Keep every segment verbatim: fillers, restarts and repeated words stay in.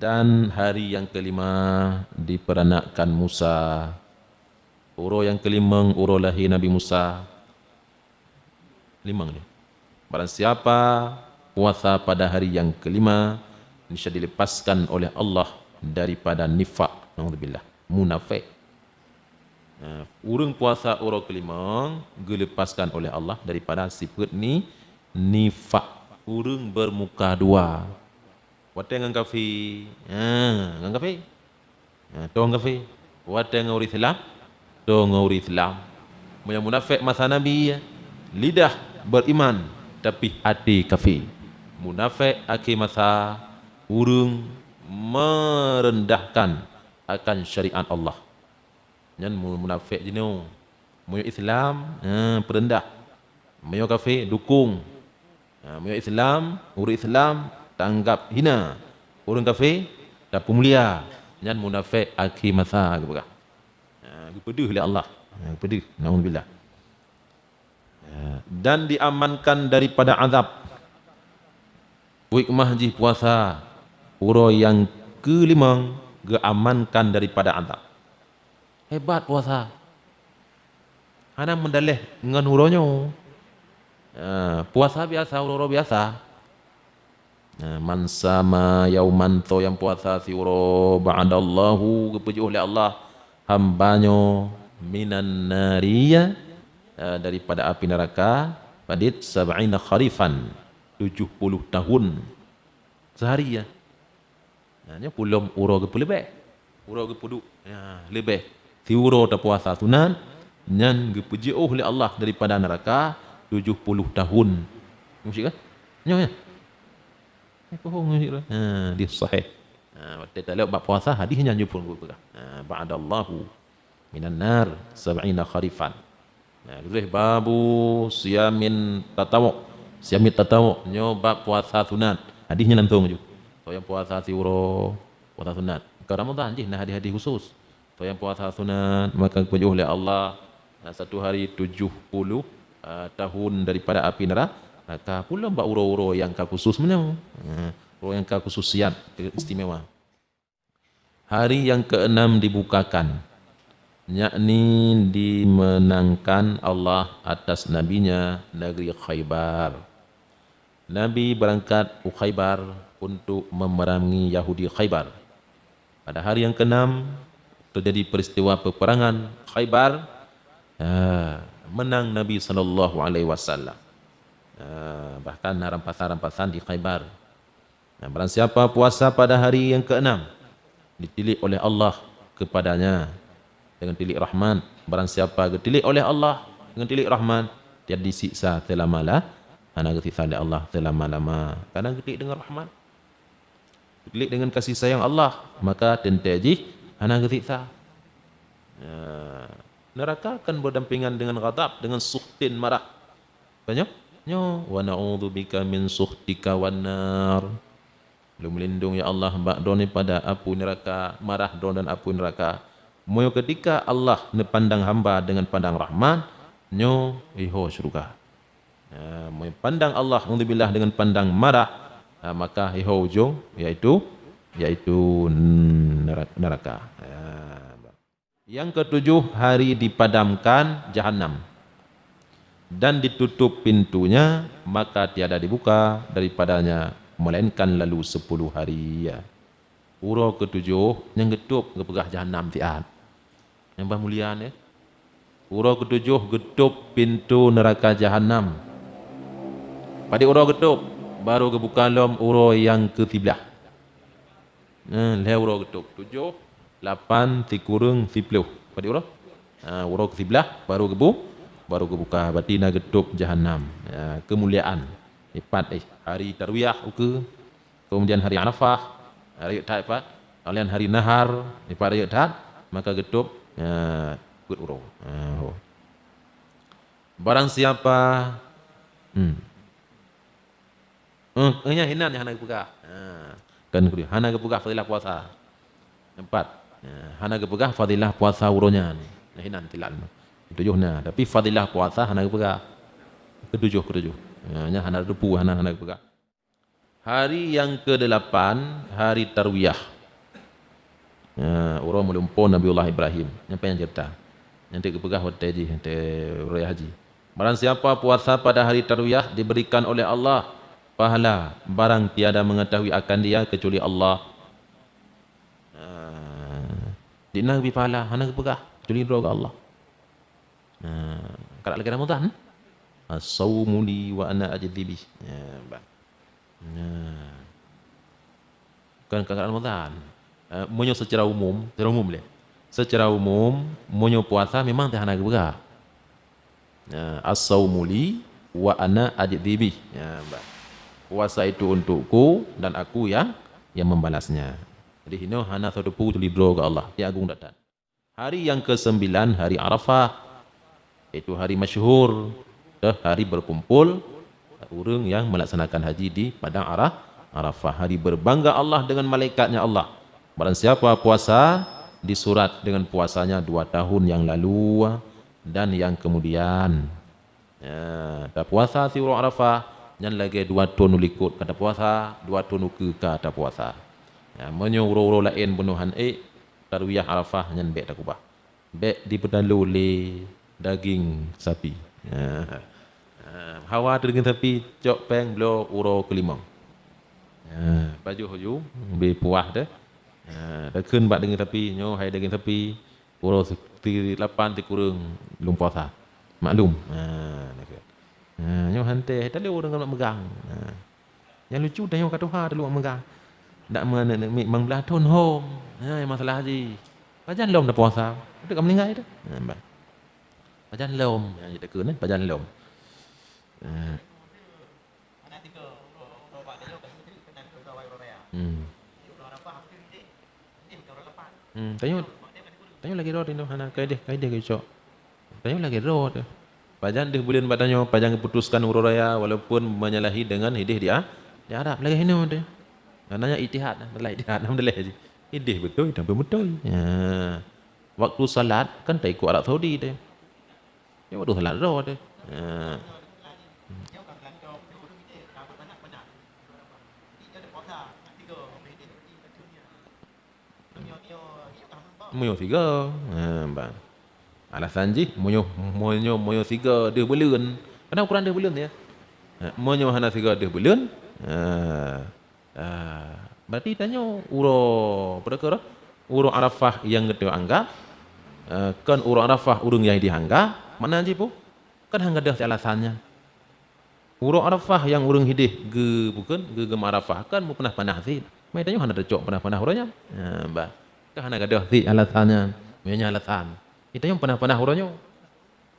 Dan hari yang kelima diperanakkan Musa. Uroe nyang keulimong uroe lahé Nabi Musa. Limong nyoe. Barang siapa puasa pada hari yang kelima, niscaya dilepaskan oleh Allah daripada nifak. Naudzubillah. Munafék. Nah, ureuëng puasa uroe keulimong geulepaskan oleh Allah daripada sifat ni, nifak. Ureuëng bermuka dua. Watée ngon kafé, ha, ngon kafé. Ha, toh ngon kafé. Watée ngon ureuëng Islam, toh ngon ureuëng Islam. Meunyoe munafék masa Nabi, lidah beriman, tapi até kafé. Munafék akhé masa, ureuëng merendahkan akan syariat Allah. Nyan mu-, munafék jinoe. Meunyoe Islam, ha, peureundah. Meunyoe kafé, dukong. Ha, meunyoe Islam, ureuëng Islam tanggab hina. Ureuëng kafé tapeumulia. Nyan munafék akhé masa geupeugah. Ha, geupeudeuh lé Allah. Ha, geupeudeuh. Naudzubillah. Ya, dan diamankan daripada azab. Hikmah jih puasa, uroe nyang keulimong geuamankan daripada azab. Hebat puasa. Hana meudaléh ngon uroe nyoe. Ya, puasa biasa, uroe-uroe biasa. Nah, man sama yauman, soe nyang puasa siuroe, ba'adallahu, geupeujôh lé Allah hamba nyoe, minan nari, ya, eh, daripada api neraka, padit sab'ina kharifan, tujuh puluh tahun sehari, ya. Nah, nyoe pulom uroe geupeuleubeh. Uroe geupeuduek, ya, leubeh. Siuroe tapuasa sunat, nyan geupeujioh lé Allah daripada neuraka tujoh puluh tahun. Musyrik kan? Nyoe, ya? Eh, pohong musyrik lah. Ha, dia sahih. Ha, watée taleuek bak puasa, hadis nyan jeuet phon geupeugah. Ha, ba'adallahu minan nar sab'ina kharifan. Nah, keudroe babu siyamin tatawwu. Siyamit tatawwu, nyoe bab puasa sunat. Hadisnya langsung ju. Soe nyang puasa siuroe, puasa sunat. Ka Ramadan jih na hadis-hadis khusus. Soe nyang puasa sunat, maka geupeujôh lé Allah, nah, satu hari tujoh puluh, ah, tahun daripada api nera-, neraka. Pulom bak uroe-uroe nyang ka khusus meunyoe. Nah, uroe nyang ka khususiat, istimewa. Hari yang keenam dibukakan, yakni dimenangkan Allah atas nabinya negeri Khaybar. Nabi berangkat u Khaybar untuk memerangi Yahudi Khaybar. Pada hari yang keenam, terjadi peristiwa peperangan Khaybar. Ah, menang Nabi sallallahu alaihi wasallam. Ah, bahkan na rampasan-rampasan di Khaybar. Nah, barang siapa puasa pada hari yang keenam, ditilik oleh Allah kepadanya dengan tilik rahmat. Barang siapa geutilik oleh Allah dengan tilik rahmat, dia disiksa selama-la-, hana geusiksa lé Allah selama-lama. Karena geutilik dengan rahmat. Geutilik dengan kasih sayang Allah, maka teuntée jih hana geusiksa. Ya. Neraka akan berdampingan dengan ghadab, dengan sukhtin, marah. Apa nyoe? Nyoe, "Wa na'udzubika min sukhtika wan nar." Lôn meulindong, ya Allah, bak Droeneuh pada apui neuraka, marah Droeneuh dan apui neuraka. Meunyoe ketika Allah neupandang hamba dengan pandang rahmat, nyoe iho syeuruga. Ya, meunyoe pandang Allah, naudzubillah, dengan pandang marah, ha, maka iho ujong, yaitu, yaitu neura-, neuraka. Ya. Yang ketujuh, hari dipadamkan jahanam dan ditutup pintunya, maka tiada dibuka daripadanya melainkan lalu sepuluh hari. Ya. Uroe ketujoh nyang geutôb geupeugah jahanam siat. Nyang bah mulia nyoe. Uroe ketujoh geutôb pintoe neuraka jahanam. Padit uroe geutôb, barô geubuka lom uroe nyang keusiblaih. Nah, lhée uroe geutôb. Tujoh, lapan, sikureueng, siploh. Padit uroe? Ha, uroe keusiblaih, barô geubu-, barô geubuka. Berarti na geutôb jahanam. Ya, keumuliaan. Ipat, eh, hari tarwiyah ukeue. Kemudian hari Arafah, rayeuk that ipat. Kemudian hari Nahar, ipat rayeuk that, maka geutôb, ya, peuet uroe. Ya, ho. Barang siapa, hmm. Eh, eh, nyan hinan nyang hana geupeugah. Ha, kan geupeugah, hana geupeugah fadilah puasa. Empat. Ya, hana geupeugah fadilah puasa uroe nyan. Nyan hinan tilan. Tujoh na, tapi fadilah puasa hana geupeugah. Ketujoh, ketujoh. Ya, nyan hana teupeu, hana, hana geupeugah. Hari nyang keudelapan, hari Tarwiyah. Ya, uroe meulumpoe Nabiullah Ibrahim. Nyan peue nyang ceurita? Nyan teuk geupeugah watèe jih, watèe uroe haji. Barang siapa puasa pada hari Tarwiyah diberikan oleh Allah pahala barang tiada mengetahui akan dia kecuali Allah. Ah, di na geubri pahala, hana geupeugah, kecuali droe Allah. Nah, karat lagèe Ramadan. As-saumu li wa ana ajzi bih. Ya, bah. Nah. Bukan karat Ramadan. Eh, meunyoe secara umum, secara umum lé. Secara umum, meunyoe puasa memang teuhana geupeugah. Nah, as-saumu li wa ana ajzi bih. Ya, bah. Puasa itu untukku dan aku yang yang membalasnya. Jadi, hinoe hana soe teupeu kecuali droe Allah, yang agung that-that. Hari yang kesembilan, hari Arafah, yaitu hari masyhur, eh, hari berkumpul ureuëng yang melaksanakan haji di padang Ara-, Arafah. Hari berbangga Allah dengan malaikatnya Allah. Barang siapa puasa, disurat dengan puasanya dua tahun yang lalu dan yang kemudian. Ya, tapuasa siuroe Arafah, nyan lagèe dua thon likot ka tapuasa, dua thon ukeue ka tapuasa. Ya, meunyoe uroe-uroe laén bunoe han ék, Tarwiyah Arafah nyan bèk takubah. Bèk dipeutalo lé daging sapi. Ha. Ha, hawa teu daging sapi, cok péng bloe uroe keulimong. Ha, pajoh aju, bri puah teuh. Ha, takheun bak daging sapi, nyoe hai daging sapi, uroe si-, si lapan sikureueng lôn puasa. Maklum. Ha, takheun. Ha, nyoe han teuh, talo ureuëng galak meugang. Ha. Nyang lucu tanyoe ka tuha teulok meuga. Dak meuaneuk-aneuk miet limong blaih thon hom. Ha, masalah jih. Pajan lom tapuasa. Beutôi ka meuninggai tu. Ha, bah. Pajan lom. Ya, jiteukeu ni, pajan lom. Ha. Hmm. Hmm, tanyoe, tanyoe lagèe droe teuh, hana kaideh, kaideh geucok. Tanyoe lagèe droe teuh. Pajan deuh buleuen bak tanyoe, pajan geuputuskan uroe raya, walaupun menyalahi dengan hideh di a-, di Arab. Lagèe hinoe teuh. Maknanya ijtihad, adalah ijtihad, alhamdulillah jih. Hideh beutôi, tanpa beutôi. Ya. Waktu salat kan taikot Arab Saudi teuh. Ya, waktu salat droe teuh. Ya. Meunyoe siga, ha, bah. Alasan jih, meunyoe, meunyoe, meunyoe siga deuh buleuen. Kana ukuran deuh buleuen, ya. Ha, meunyoe hana siga deuh buleuen, ha, ha, berarti tanyoe uroe, peue keuh, uroe Arafah nyang geutanyoe anggab, ha, kon uroe Arafah ureuëng Yahudi anggab, makna jih peue? Kan han gadôh si alasan nyan. Uroe Arafah nyang ureuëng hideh geu-, bukon, geu-, geumeuarafah, kan meupeunah-peunah cit. Meutanyoe hana teucok peunah-peunah uroe nyan. Ha, bah. Kan hana gadôh cit alasan nyan. Meunyoe nyan alasan. Tanyoe peunah-peunah uroe nyoe.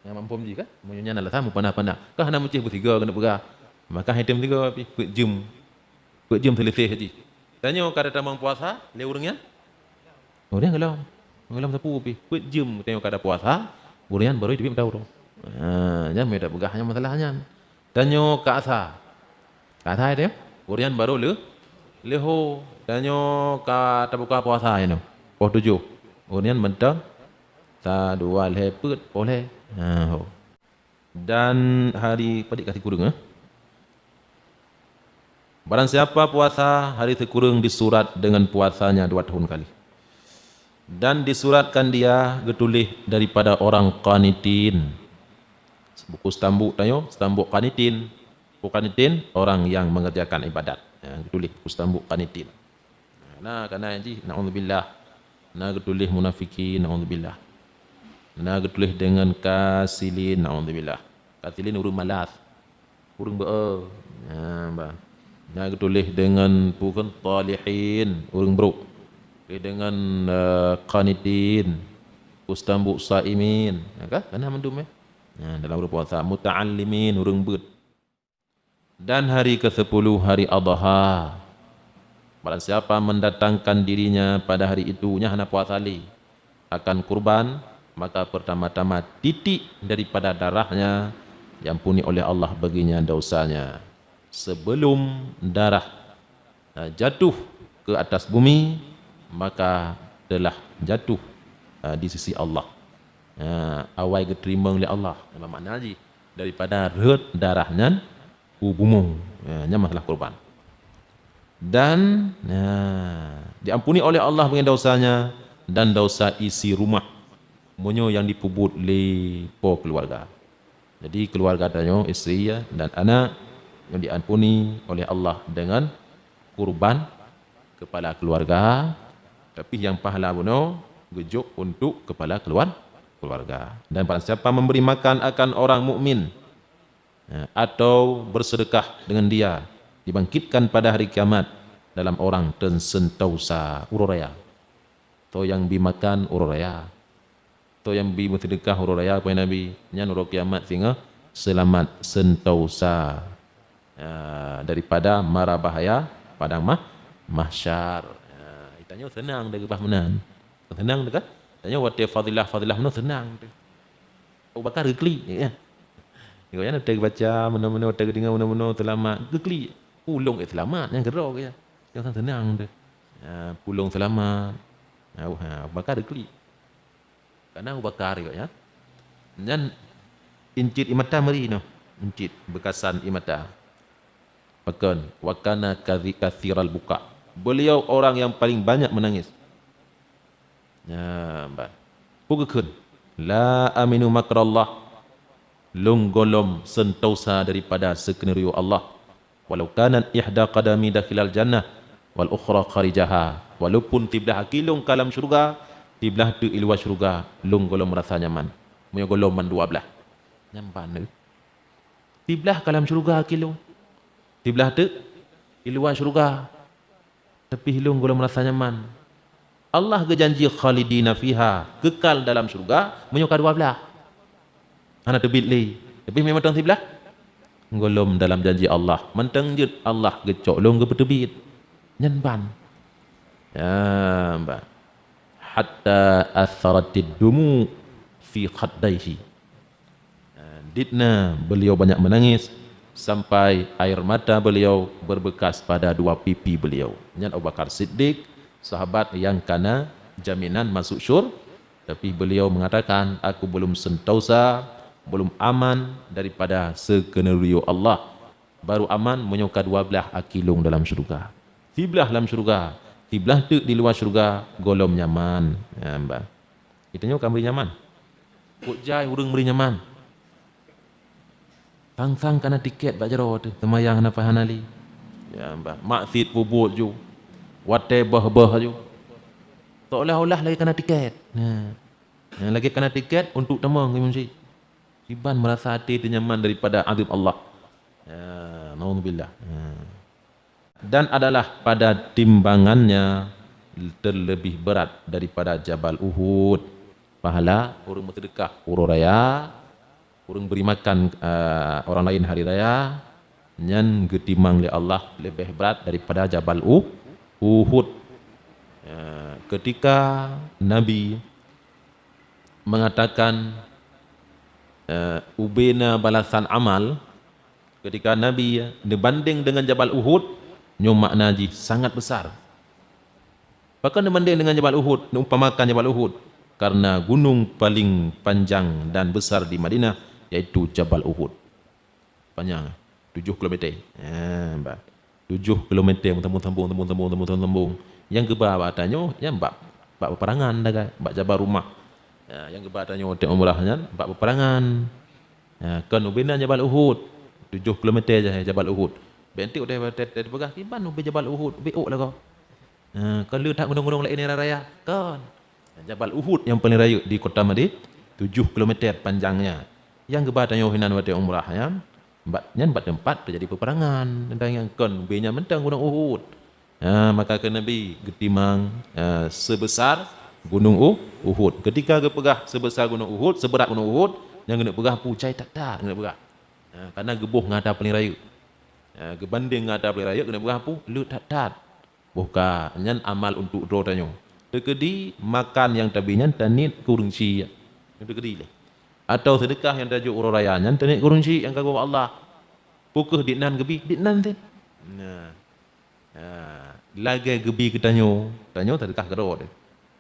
Nyang mampôm jih kan? Meunyoe nyan alasan meupeunah-peunah. Kan hana meucéh beusiga keuneuk peugah. Maka item siga pih, peuet jeuem. Peuet jeuem seuleusoe jih. Tanyoe ka tatamong puasa lé ureuëng nyan? Ureuëng nyan gohlom. Gohlom sapeue pih. Peuet jeuem tanyoe ka tapuasa, ureuëng nyan barô teubiet mata uroe. Ha, nyan meunan tapeugah nyan masalah nyan. Tanyoe ka asa. Ka asa teuh, ureuëng nyan barô leu-, leuho. Tanyoe ka tabuka puasa nyoe. Poh tujoh. Ureuëng nyan mantong sa, dua, lhèe, peuet, poh lhèe. Ha, ho. Dan hari, padit ka sikureueng, eh? Barang siapa puasa, hari sikureueng disurat dengan puasanya dua tahun kali. Dan disuratkan dia geutuléh daripada orang qanitin. Buku seutambuk tanyoe, seutambuk qanitin. Buku qanitin, orang yang mengerjakan ibadat. Ya, geutuléh buku seutambuk qanitin. Na, kana jih, naudzubillah. Na geutuléh munafikin, naudzubillah. Na geutuléh deungon kasilin, naudzubillah. Kasilin ureuëng malas. Ureuëng beu-, eh, na, bah. Na geutuléh deungon bukon talihin, ureuëng brok. Geutuléh deungon, eh, qanitin, ustambuk saimin. Na ka? Kana mandum, eh? Na, dalam ureuëng puasa, muta'allimin, ureuëng beuet. Dan hari kesepuluh, hari Adha. Barang siapa mendatangkan dirinya pada hari itu, nyan hana puasa lé, akan kurban, maka pertama-tama titik daripada darahnya diampuni oleh Allah baginya dosanya. Sebelum darah, eh, jatuh ke atas bumi, maka telah jatuh, eh, di sisi Allah. Eh, awai geuteurimong lé Allah. Apa makna jih? Daripada rhot darah nyan u bumoe. Ya, nyan masalah kurban. Dan, nah, diampuni oleh Allah bagian dosanya dan dosa isi rumah, meunyoe nyang jipeubuet lé po keuluwarga. Jadi, keuluwarga tanyoe, istri, ya, dan anak, nyoe diampuni oleh Allah deungon kurban kepala keuluwarga, tapi nyang pahala bunoe geujok untuk kepala keuluwar-, keuluwarga. Dan barang siapa memberi makan akan orang mukmin, ya, atau bersedekah dengan dia, dibangkitkan pada hari kiamat dalam orang teunsentosa uroe raya. Toh nyang bi makan uroe raya. Toh nyang bi meuseudeukah uroe raya, kheun Nabi, nyan uroe kiamat singoh seulamat sentosa, ya, daripada mara bahaya padang mah-, mahsyar. Ya, tanyoe seunang teuh keubah meunan. Seunang teuh kan? Tanyoe watée fadilah-fadilah meunan seunang teuh. Abu Bakar geuklik, ya. Gobnyan watée geubaca meunan-meunan, watée geudeungoe meunan-meunan seulamat, geuklik. Ulôn seulamat, nyang keudroe, ya. Nyang seunang teuh. Ya, ulôn seulamat. Ya, Abu Bakar geuklik. Karena Abu Bakar juga, ya. Nyan incit ie mata meuri noh, incit beukasan ie mata. Pakon, wa kana kazi-, kathiral buka. Beliau orang yang paling banyak menangis. Nyan, bah. Peue geukheun? La aminu makrallah. Lôn gohlom sentosa daripada seukeuneurio Allah. Walau kanat ihda qadami dakhilal jannah wal ukhra kharijaha. Walaupun siblah aki lôn ka lam syeuruga, siblah teuk i luwa syeuruga, lôn gohlom meurasa nyaman. Meunyoe gohlom mandua blah. Nyaman, eh. Siblah ka lam syeuruga aki lôn. Siblah teuk i luwa syeuruga. Tapi lôn gohlom meurasa nyaman. Allah geujanji khalidina fiha, keukal dalam syeuruga, meunyoe ka dua blah. Hana teubiet lé. Tapi meunyoe mantong siblah, gohlom dalam janji Allah. Mantong jeuet Allah geucok lôn geupeuteubiet. Nyan ban. Ya, ban. Hatta atharatid dumu fi khaddaihi. Ditna beliau banyak menangis sampai air mata beliau berbekas pada dua pipi beliau. Nyan Abu Bakar Siddiq, sahabat nyang kana jaminan masuk syur-, tapi beliau mengatakan, "Aku belum sentosa, belum aman daripada seukeuneurio Allah. Baru aman meunyoe ka dua blah aki lôn dalam syeuruga. Siblah lam syeuruga, siblah teuk di luwa syeuruga, gohlom nyaman." Nyan ban. Geutanyoe ka meuri nyaman. Kok jai ureuëng meuri nyaman. Sang-sang kana tiket bak jaroe teuh, seumayang hana paih hana lé. Ya, bah, maksiet peubuet ju. Watée beuh-beuh ju. Seolah-olah lagée kana tiket. Nah. Nah, lagée kana tiket untuk tamong ngon musik. Iban merasa até teuh nyaman daripada azab Allah. Ya, naudzubillah. Ya. Dan adalah pada timbangannya terlebih berat daripada Jabal Uhud. Pahala ureuëng meuseudeukah uroe raya, ureuëng beri makan, eh, orang lain hari raya, nyan geutimang lé Allah leubeh brat daripada Jabal Uh-, Uhud. Eh, ketika Nabi mengatakan, eh, ubena balasan amal, ketika Nabi neubandeng deungon Jabal Uhud, nyoe makna jih sangat besar. Pakon neubandeng deungon Jabal Uhud, neuumpamakan Jabal Uhud? Karena gunong paling panjang dan besar di Madinah, yaitu Jabal Uhud. Panyang, tujoh kilometer. Ha, bah. Tujoh kilometer, sambung-sambung, sambung-sambung, sambung-sambung. Nyang geuba bak tanyoe, nyan bak, bak peperangan sagai, bak Jabal Rumah. Ha, nyang geuba tanyoe watée umrah nyan, bak peperangan. Ha, kon ubena Jabal Uhud. Tujoh kilometer sagai Jabal Uhud. Bék enteuk watée, watée, watée peugah, "Kiban ubé Jabal Uhud, ubé ôk lagoe." Ha, kon le that gunong-gunong laén nyang raya. Kon. Jabal Uhud nyang paleng rayeuk di Kota Madinah, tujoh kilometer panjangnya. Nyang geuba tanyoe hinan watée umrah nyan, bak, nyan bak teumpat teujadi peperangan. Teuntang nyang kon ubé nyan mantong Gunong Uhud. Ha, maka kheun Nabi geutimang, ha, seubeusa Gunong Uh-, Uhud. Ketika geupeugah seubeusa Gunong Uhud, seubeurat Gunong Uhud, nyang geuneuk peugah pu jai that-that geuneuk peugah. Ha, karena geuboh ngon ata paleng rayeuk. Ha, geubandeng ngon ata paleng rayeuk geuneuk peugah pu le that-that. Boh ka, nyan amal untuk droe tanyoe. Teukeudi makan nyang tabi nyan taniet keu ureuëng syik. Nyan teukeudi lé. Atawa seudeukah nyang tajok uroe raya nyan taniet keu ureuëng syik nyang ka geuba Allah. Peu kheueh dinan geubi, dinan teuh. Nah. Ha, lagée geubi keu tanyoe, tanyoe seudeukah keudroe teuh.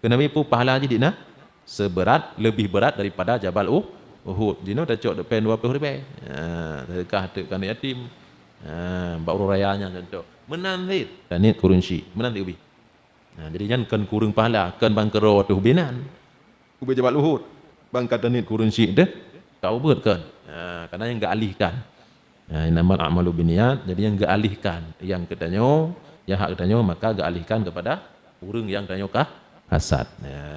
Keu Nabi peue pahala jih dinan? Seubeurat, leubeh beurat daripada Jabal Uh-, Uhud. Jinoe tacok dek péng dua ploh ribée. Ha, seudeukah teuk keu aneuk yatim. Ha, bak uroe raya nyan contoh. Meunan cit, taniet kureueng syik. Meunan cit ubé. Ha, jadi nyan kon kureueng pahala, kon ban keudroe teuh ubé nyan. Ubé Jabal Uhud. Ban ka taniet kureueng syik teuh, ka ubeuet kon. Ha, karena nyang geualihkan. Ha, innamal a'malu binniyat, jadi nyang geualihkan. Nyang geutanyoe, nyang hak geutanyoe, maka geualihkan kepada ureueng nyang tanyoe ka hasad. Ha.